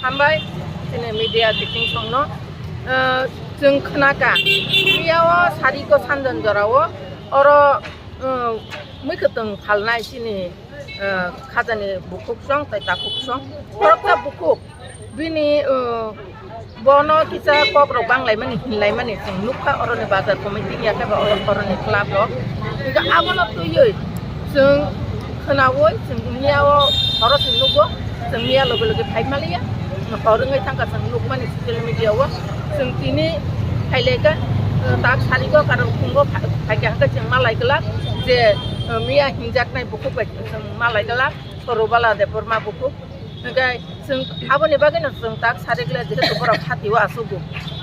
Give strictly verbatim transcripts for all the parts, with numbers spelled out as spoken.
Hambai, chini media biting songno, eh, chwng khnaka, miyao sariko sandan jorao, oro, eh, mui kwtwng phalnai chini, eh, khajani bukhuk song tei takhuk song, khoroksa bukhuk, bini, eh, bono kisa kokrok banglaimani, hinlaimani chwng nukha oroni bazar committee ya khe ba oro-, oroni club rok. Hingkhe abono twiwi chwng khnaui chwng miyao horo se nugo, chwng miya loge loge phai maliya, hor wngwi thangkha chwng nukmani social media o. Chwng tini phailaikha, eh, tak sariko karon phungo pha-, phaikha hwnkhe chwng malai glak je, eh, miya hinjaknai bukhuk bai chwng malai glak, Sorobala Debbarma bukhuk. Hingkhe chwng aboni bagwino chwng tak sari glak, jehetu borok hatio achugo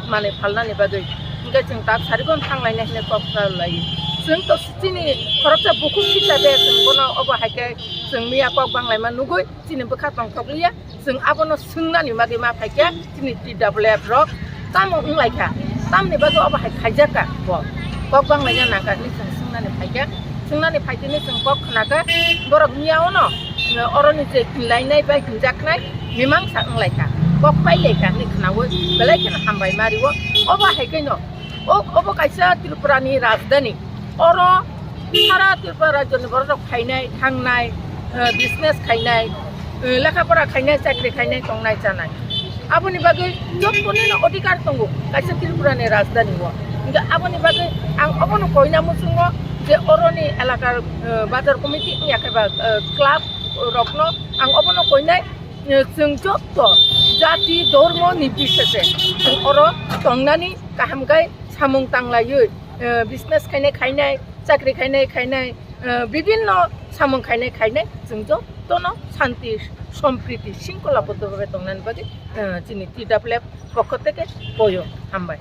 manwi phalnani bagwi. Hingkhe chwng tak sarigo thanglaina hinwi kok salai. Chwng to chini khoroksa bukhuk hisabe chwng bono obo hai khe chwng miya kok banglaima nugwi chini bwkha tongthokliya. Chwng abono swngnani bagwi ma phaikha chini T W F rok. Tamo wnglaikha, tamni bagwi obo hai khaijakka bo? Kok banglaina nangkha hinwi chwng swngnani phaikha. Swngnani phaitini chwng kok khnakha, borok miyaono, eh, oroni je hinlainai bai hinjaknai mimangsa wnglaikha, kok pailaikha hinwi khnaui belai kheno hambai mario. Obo hai kheno, o-, obo kaisa Tripurani rajdhani. Oro sara Tripura rajyoni borok rok phainai, thangnai, eh, business khainai, eh, lekha pora khainai, chakri khainai, tongnai chanai. Aboni bagwi jottoni no odhikar tongo kaisa Tripura ni rajdhani o. Hingkhe aboni bagwi ang obono koina muchungo je oroni elakar, eh, bazar committee wngya khe ba, eh, club rokno ang obono koinai, eh, chwng jotto jati dhormo ni bisese chwng oro tongnani kaham khai samung tanglaiwi, eh, business khainai khainai, chakri khainai khainai, eh, bibinno samung khainai khainai chwng jottono shanti, sompriti, shingkhola boddo bhabe tongnani bagwi, eh, chini T W F pokho theke koyo. Hambai.